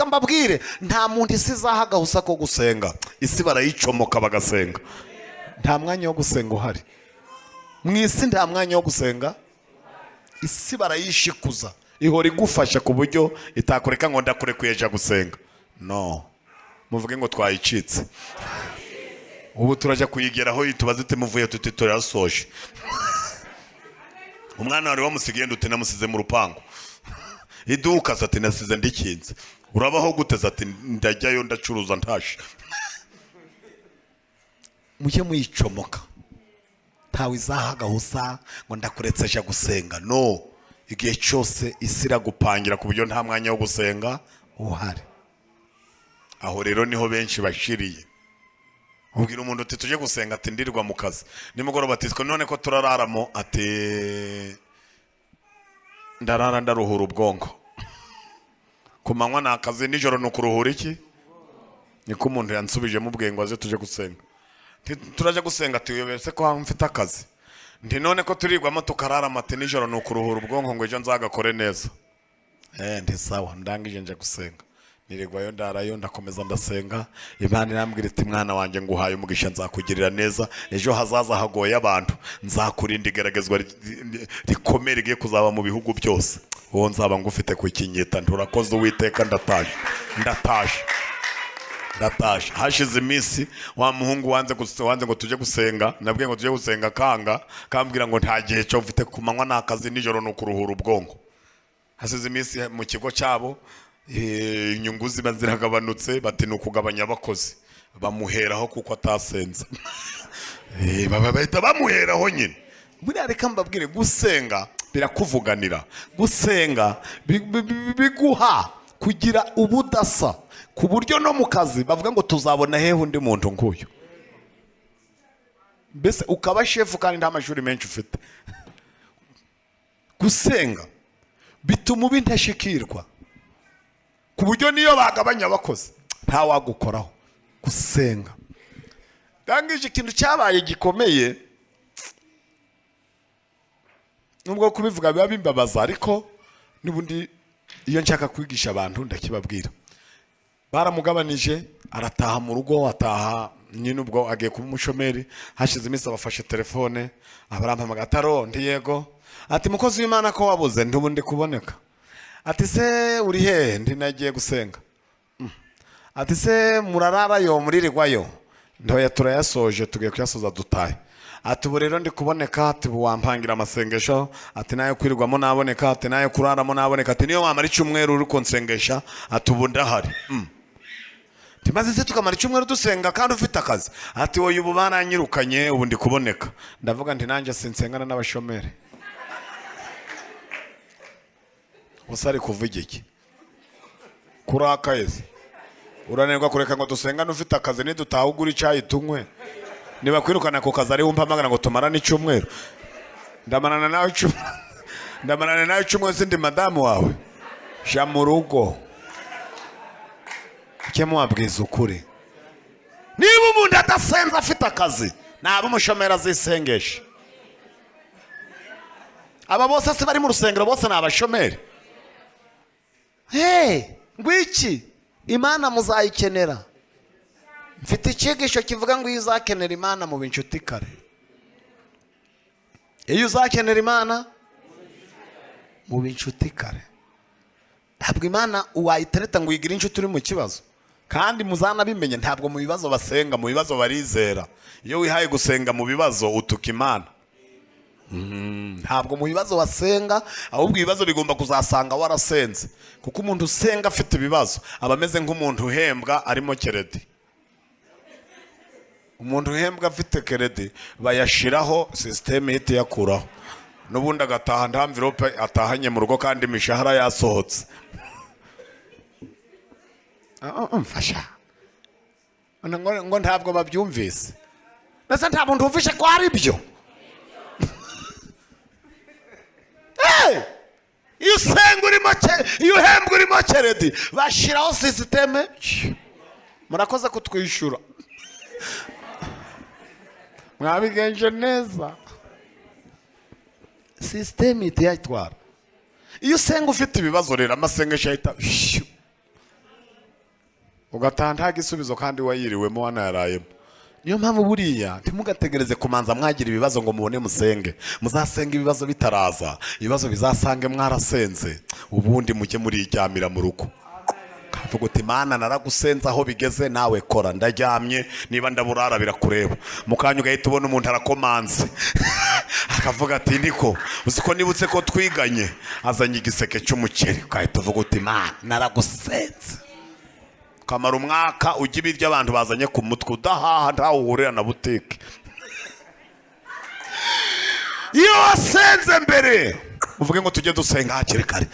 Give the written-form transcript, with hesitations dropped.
Mbabwire, nta muntu isi izaha agahusa ko gusenga. Isi barayicomoka bagasenga. Nta mwanya wo gusenga uhari mu isi, nta mwanya wo gusenga. Isi barayishikuza, ihora igufasha ku buryo itakureka ngo ndakurekuye jya gusenga. No muvuge ngo twayicitse, ubu turajya kuyigeraho tubaze iti muvuye, tuti turasoje. Umwana wari wamusigaye, nduti namusize mu rupangu. Iduka se? Ati nasize ndikinze. Urabaho gute se? Ati ndajyayo ndacuruza ntashe. Mujye muyicomoka, ntawe izaha gahusa ngo ndakuretse jya gusenga. No igihe cyose isi iragupangira ku buryo nta mwanya wo gusenga uhari. Aho rero niho benshi bashiriye. Ubwira umuntu uti tujye gusenga, ati ndirirwa mu kazi nimugoroba. Ati twe none ko turararamo? Ati ndarara ndaruhura ubwonko. Ku manywa ni akazi, nijoro ni ukuruhura iki? Niko umuntu yansubijemo ubwenge ngo aze tujye gusenga. Nti turajya gusenga, tuyobeye se ko mfite akazi? Nti none ko turirwamo tukararama? Ati nijoro ni ukuruhura ubwonko ngo ejo nzagakore neza. Nti sawa. Ndangije nje gusenga, nirirwayo, ndarayo, ndakomeza ndasenga. Imana irambwira iti mwana wanjye, nguhaye umugisha, nzakugirira neza. Ejo hazaza hagoye abantu, nzakurinda igeragezwa rikomeye rigiye kuzaba mu bihugu byose, uwo nzaba ngufite ku ikinyita. Nturakoze Uwiteka, ndataje, ndataje, ndataje. Hashize iminsi, wa muhungu wanze ngo tujye gusenga, nabwiye ngo tujye gusenga kanga, kambwira ngo nta gihe cyo mfite, ku manywa ni akazi, nijoro ni ukuruhura ubwonko. Hashize iminsi mu kigo cyabo inyungu ziba ziragabanutse, bati ni ukugabanya abakozi. Bamuheraho kuko atasenze. Bahita bamuheraho nyine. Buriya reka mbabwire, gusenga birakuvuganira. Gusenga biguha kugira ubudasa, ku buryo no mu kazi bavuga ngo tuzabona hehe undi muntu nk'uyu? Mbese ukaba shefu kandi nta mashuri menshi ufite. Gusenga bituma uba intashikirwa, ku buryo niyo bagabanya abakozi ntawagukoraho. Gusenga. Ndangije, ikintu cyabaye gikomeye, nubwo kubivuga biba bimbabaza, ariko n'ubundi iyo nshaka kwigisha abantu ndakibabwira. Baramugabanije, arataha mu rugo, ataha nyine ubwo agiye kuba umushomeri. Hashize iminsi abafashe telefone, abarampamagara, ataro ndi yego. Ati mukozi w'Imana, ko wabuze? Ndi ubu ndi kuboneka. Ati se uri hehe? Ndi nagiye gusenga. Ati se murararayo, muririrwayo? Ntoya, turayasoje, tugiye kuyasoza dutahe. Ati ubu rero ndi kuboneka. Ati ubu wampangira amasengesho. Ati nayo kwirirwamo naboneka, ati nayo kuraramo naboneka, ati niyo wamara icyumweru uri kunsengesha, ati ubu ndahari. Timaze se tukamara icyumweru dusenga kandi ufite akazi? Ati wowe ubu baranyirukanye, ubu ndi kuboneka. Ndavuga nti nanjye sinsengana n'abashomeri. Gusa ari kuvuga iki? Kurakaye se? Urananirwa kureka ngo dusengane ufite akazi, nidutaha ugura icyayi tunywe. Niba kwirukana ku kazi ariwe umpamagara ngo tumarane icyumweru, ndamarana nawe icyumweru, ndamarana nawe icyumweru? Sindi madamu wawe? Jya mu rugo. Ujye mubabwiza ukuri, niba umuntu adasenze afite akazi, naba umushomeri azisengesha. Aba bose se bari mu rusengero bose ni abashomeri? Hey, ngwiki Imana muzayikenera. Mfite icyigisho kivuga ngo iyo uzakenera Imana mu inshuti kare. Iyo uzakenera Imana mu inshuti kare. Ntabwo Imana wayitereta ngo uyigire inshuti uri mu kibazo. Kandi muzanabimenye, ntabwo mu bibazo basenga, mu bibazo barizera. Iyo wihaye gusenga mu bibazo, utuka Imana. Ntabwo mu bibazo basenga, ahubwo ibibazo bigomba kuzasanga warasenze, kuko umuntu usenga afite ibibazo aba ameze nk'umuntu uhembwa arimo crédit. Umuntu uhembwa afite crédit, bayashiraho système ihita iyakuraho, n'ubundi agataha nta enveloppe atahanye mu rugo kandi imishahara yasohotse. Mfasha ngo ntabwo babyumvise. Ndetse nta muntu wumvishe ko ari byo. Hey! Iyo usenga urimo iyo uhembwa urimo crédit, bashyiraho système. Murakoze kutwishyura, mwabigenje neza, système ihita iyatwara. Iyo usenga ufite ibibazo rero, amasengesho ahita shyu. Ugataha nta gisubizo kandi wayiriwemo, wanayarayemo. Niyo mpamvu buriya ntimugategereze kumanza mwagira ibibazo ngo mubone musenge. Muzasenga ibibazo bitaraza, ibibazo bizasange mwarasenze, ubundi mujye muriryamira mu rugo. Kavuga uti: "Mana, naragusenze, aho bigeze nawe kora, ndaryamye, niba ndaburara birakureba." Mu kanya ugahita ubona umuntu arakomanze, akavuga ati: "Niko, uzi ko nibutse ko twiganye?" Azanye igiseke cy'umuceri, ugahita uvuga uti: "Mana, naragusenze." Kamara umwaka ujya ibiryo abantu bazanye ku mutwe, udahaha, ntawe uhurira na butike. Iyo wasenze mbere, uvuge ngo tujye dusenga hakiri kare.